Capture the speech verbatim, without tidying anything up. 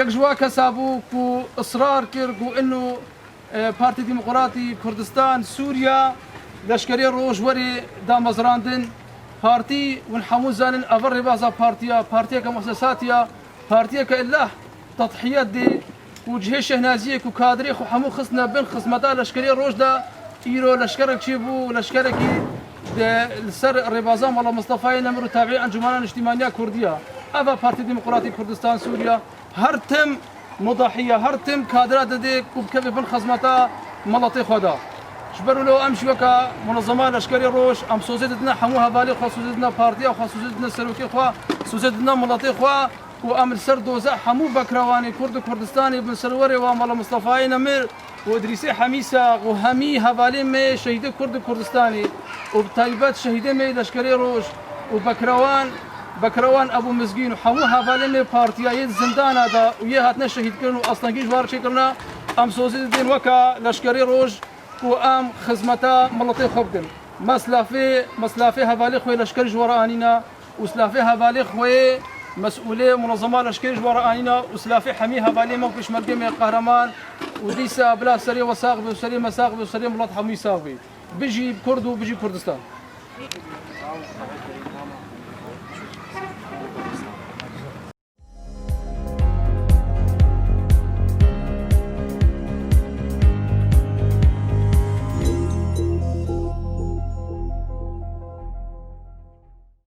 Yek ji wa kesa bû ku israr kir ku inu, e, Partî Demokratî Kurdistan Sûriya Leşkerê Roj werê damezrandin. Partî, hûn hemû zanin, ev rêbaza partiya, partiyeke muesesatî ya, partiyeke illah tedhiyet dê û cihê şehnaziyê ku kadrê xwe hemû xistine bin xizmeta Leşkerê Roj de, îro leşkerek çêbû, leşkerekî de li ser rêbaza Mela Mistefayê Nemir û tabiî Encûmena Niştîmaniya Kurdî ya. Ev e Partî Demokratî Kurdistan Sûriya. Her tim mudahiye, her tim kadra didê ku bikeve bin xizmeta miletê xwe de. Ji ber wilo em jî weke Munezema Leşkerê Roj, em sozê didine hemû hevalê xwe, sozê didine partiya xwe, sozê didine serokê xwe, sozê didine miletê xwe û em li ser doza hemû bekrewanê Kurd û Kurdistanê bin serwerê wa Mela Mistefayê Nemir û Îdrîsê Hemîsa û hemî hevalê me şehîdê Kurd û Kurdistanê û bi taybet şehîdê me Leşkerê Roj û bekrewan, bekrewan Ebû Mizgîn û hemû hevalê me partiya yê di zindana de û yê hatine şehîdkirin û astengî ji war çêkirine, em sozî didin weke Leşkerê Roj ku em xizmeta miletê xwe bidin. Me silafê, me silafê hevalê xwe leşkerî ji we re anîne û silafê hevalê xwe yê mesûlê munezema leşkerî ji we re anîne û silafê hemî hevalê me û pêşmergê me qehreman û dîsa bila serê we sax be û serê me sax be û serê milet hemûyî sax be. Bijî Kurd û bijî Kurdistan.